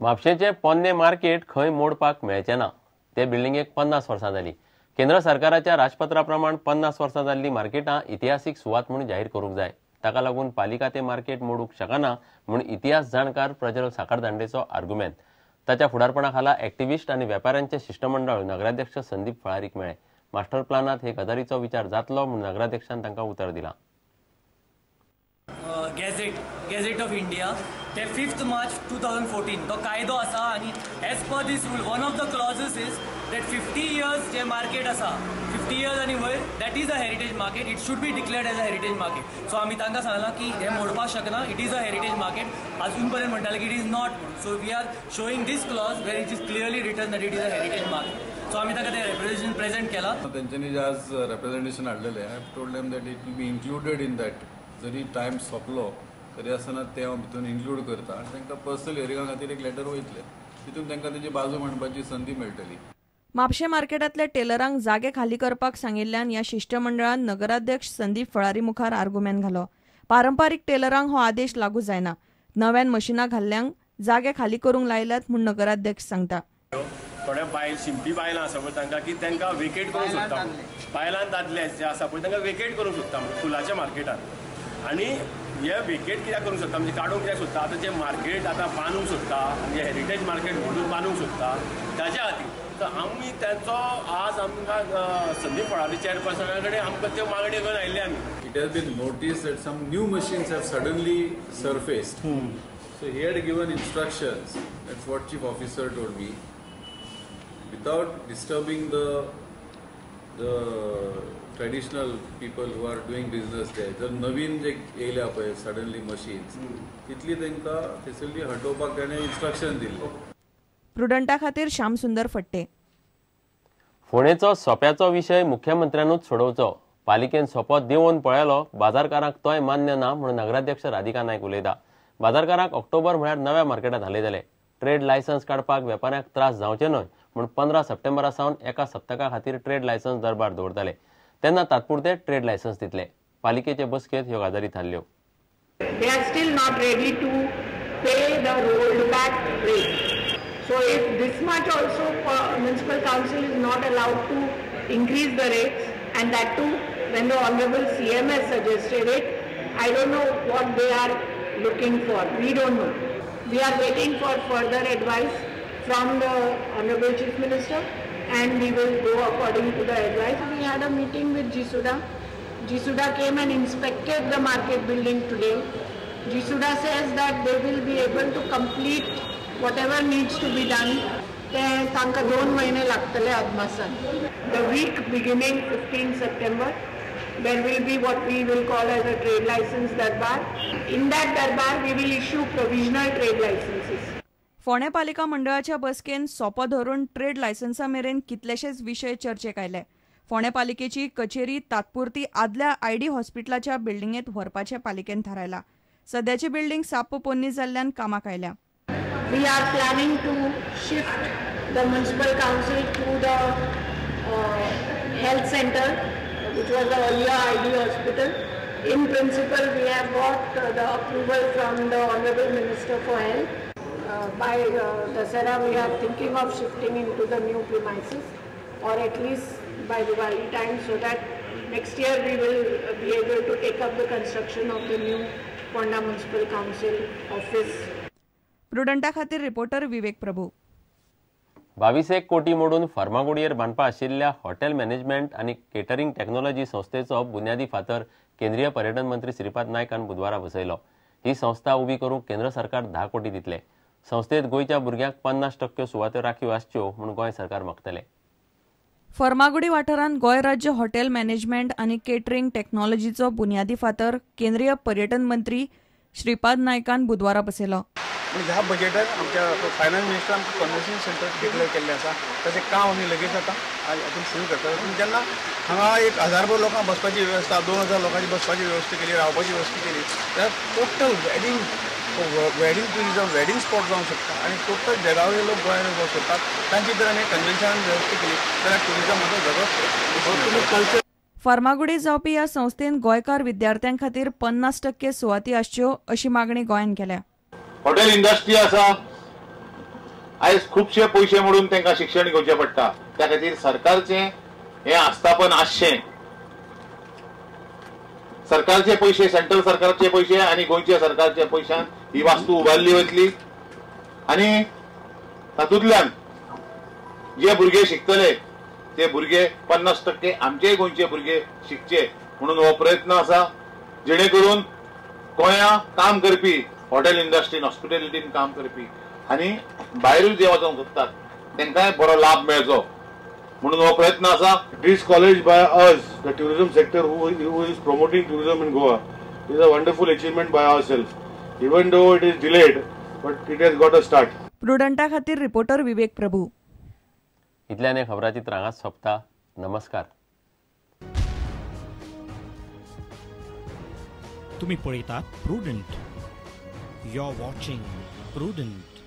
म्हापशेंचें पोन्नें मार्केट खंय मोडपाक मेळचें ना. ते बिल्डिंगेक 50 वर्सां जालीं. केंद्र सरकाराच्या राजपत्रा प्रमाण 50 वर्सां जाल्लीं मार्केटां इतिहासीक सुवात म्हूण जाहीर करूंक जाय. ताका लागून पालिका तें मार्केट मोडूंक शकना म्हूण इतिहास जाणकार प्रजल साखरदांडेचो आर्गुमेंत. ताच्या फुडारपणा खाला एक्टिविस्ट आनी वेपाऱ्यांचें शिश्टमंडळ नगराध्यक्ष संदीप फळारीक मेळ्ळें. मास्टर प्लानांत हे गजालीचो विचार जातलो म्हूण नगराध्यक्षान तांकां उतर दिलां. गॅझेट ऑफ इंडिया ते 5 मार्च 2014 तो कायदो आसा आनी as per this rule one of the clauses is that 50 years J market आसा 50 इयर्स आनी वयर that is a heritage market, it should be declared as a heritage market. So आमी तांकां सांगलां की हें मोडपाक शकना, it is a heritage market. अजून पर्यंत म्हणटाले की it is not. So we are showing this clause where it is clearly written that it is a heritage market. So आमी तांकां तें रेप्रेझेंटेशन प्रेझेंट केलां. तेंच्यांनी जे आज रेप्रेझेंटेशन हाडलेलें I have told them that it will be included in that. जरी time सोंपलो तरी आसतना ते हांव भितून इन्क्लूड करता आनी तांकां पर्सनल हियरिंगा खातीर एक लेटर वयतलें, तितून तांकां तेंची बाजू मांडपाची संदी मेळटली. म्हापशें मार्केटांतल्या टेलरांक जागे खाली करपाक सांगिल्ल्यान ह्या शिश्टमंडळान नगराध्यक्ष संदीप फळारी मुखार आर्गुमेंत घालो. पारंपारीक टेलरांक हो आदेश लागू जायना. नव्यान मशिनां घाल्ल्यांक जागे खाली करूंक लायल्यात म्हूण नगराध्यक्ष सांगता. थोड्या बायल शिंपी बायलां आसा पळय तांकां की तांकां वेकेट करूंक सोदता, बायलां दादले जे आसा पळय तांकां वेकेट करूंक सोदता म्हणजे फुलाच्या मार्केटान. आनी हे वेकेट कित्याक करूंक सोदता म्हणजे काडूंक कित्याक सोदता, आतां जें मार्केट आतां बांदूंक सोदता म्हणजे हेरिटेज मार्केट म्हणून बांदूंक सोदता ताज्या खातीर. तर आमी तांचो आज आमकां संदीप फळारी चेअरपर्सना कडेन आमकां त्यो मागण्यो घेवन आयिल्ले आमी. It has been noticed that some new machines have suddenly surfaced. So he had given instructions, that's what chief officer told me, without disturbing the traditional people who are doing business there. जर नवीन जे येयल्या पळय suddenly machines तितली तांकां facility हटोवपाक ताणें instruction दिल्लें. प्रुडंटा खातीर श्याम सुंदर फट्टे. फोंडेचो सोप्याचो विशय मुख्यमंत्र्यानूच सोडोवचो. पालिकेन सोपो देंवोवन पळयलो, बाजारकारांक तोय मान्य ना म्हूण नगराध्यक्ष राधिका नायक उलयता. बाजारकारांक ऑक्टोबर म्हळ्यार नव्या मार्केटांत हालयतले. ट्रेड लायसन्स काडपाक वेपाऱ्यांक त्रास जावचे न्हय म्हूण 15 सप्टेंबरा सावन एका सप्तका खातीर ट्रेड लायसन्स दरबार दवरतले. तेन्ना तात्पुरते ट्रेड लायसन्स दितले. पालिकेचे बसकेंत ह्यो गजाली थारल्यो. They are still not ready to pay the rolled back rate. So if this much also municipal council is not allowed to increase the rates, and that too when the honorable CM has suggested it, I don't know what they are looking for. We don't know. We are waiting for further advice from the honorable Chief Minister, and we will go according to the advice. We had a meeting with GSUDA. GSUDA came and inspected the market building today. GSUDA says that they will be able to complete whatever needs to be done. ते तांकां 2 महिने लागतले अदमासान. The week beginning 15 September, there will be what we will call as a trade license darbar. In that darbar, we will issue provisional trade licenses. फोंडें पालिका मंडळाच्या बसकेन सोपो धरून trade लायसन्सा मेरेन कितलेशेच विशय चर्चेक आयले. फोंडें पालिकेची कचेरी तात्पुरती आदल्या आयडी हॉस्पिटलाच्या बिल्डिंगेत व्हरपाचें पालिकेन थारायलां. सद्याची बिल्डिंग साप्प पोन्नी जाल्ल्यान कामाक आयल्या. We are planning to shift the municipal council to the health center, which was the earlier ID hospital. In principle, we have got the approval from the Honorable Minister for Health. By Dasara, we are thinking of shifting into the new premises, or at least by Diwali time, so that next year we will be able to take up the construction of the new Ponda Municipal Council office. प्रुडंटा खातीर reporter विवेक प्रभू. 22 कोटी मोडून फार्मागुडयेर बांदपा आशिल्ल्या hotel management आनी catering technology संस्थेचो बुन्यादी फातर केंद्रीय पर्यटन मंत्री श्रीपाद नायकान बुधवारा बसयलो. ही संस्था उबी करूंक केंद्र सरकार 10 कोटी दितले. संस्थेत गोंयच्या भुरग्यांक 50% सुवात्यो राखीव आसच्यो म्हूण गोंय सरकार मागतले. फर्मागुडी वाठारांत गोंय राज्य हॉटेल मॅनेजमेंट आनी केटरिंग टेक्नॉलॉजीचो बुन्यादी फातर केंद्रीय पर्यटन मंत्री श्रीपाद नायकान बुधवारा बसयलो. ह्या बजेटात आमच्या फायनान्स मिनिस्टरान आमकां कन्वेन्शन सेंटर डिक्लेअर केल्लें आसा, ताचें काम आमी लगेच आतां हातून सुरू करता. जेन्ना हांगा 1000 लोकांक बसपाची वेवस्था, 2000 लोकांची बसपाची वेवस्था केली, रावपाची वेवस्था केली जाल्यार total wedding tourism, wedding spot जावंक शकता आनी टोटल जगावयले लोक गोंयांत येवपाक सोदतात. तांची जर आमी कन्वेन्शनान वेवस्था केली जाल्यार ट्युरिजमाचो वेगळोच कल्चर. फार्मागुडी जावपी ह्या संस्थेन गोंयकार विद्यार्थ्यां खातीर 50% सुवाती आसच्यो अशी मागणी गोंयान केल्या. हॉटेल इंडस्ट्री आसा, आयज खुबशे पयशे मोडून तांकां शिक्षण घेवचें पडटा. त्या खातीर सरकारचें हें आस्थापन आसचें. सरकारचे पयशे, सेंट्रल सरकारचे पयशे आनी गोंयच्या सरकारच्या पयशान ही वास्तू उबारली वतली आनी तातूंतल्यान जे भुरगे शिकतले ते भुरगे 50% आमचेय गोंयचे भुरगे शिकचे म्हणून हो प्रयत्न आसा, जेणे करून गोंया काम करपी हॉटेल इंडस्ट्रीन, हॉस्पिटॅलिटीन काम करपी आनी भायरूय जे वचोंक सोदतात तांकांय बरो लाभ मेळचो म्हणून हो प्रयत्न आसा. This college by us, the tourism sector who is promoting tourism in Goa, is a wonderful achievement by ourselves. Even though it is delayed, but it has got a start. प्रुडंटा खातीर रिपोर्टर विवेक प्रभू. इतल्यान खबराचित्र हांगाच सोंपता. नमस्कार. तुम्ही पळयतात Prudent. You are watching Prudent.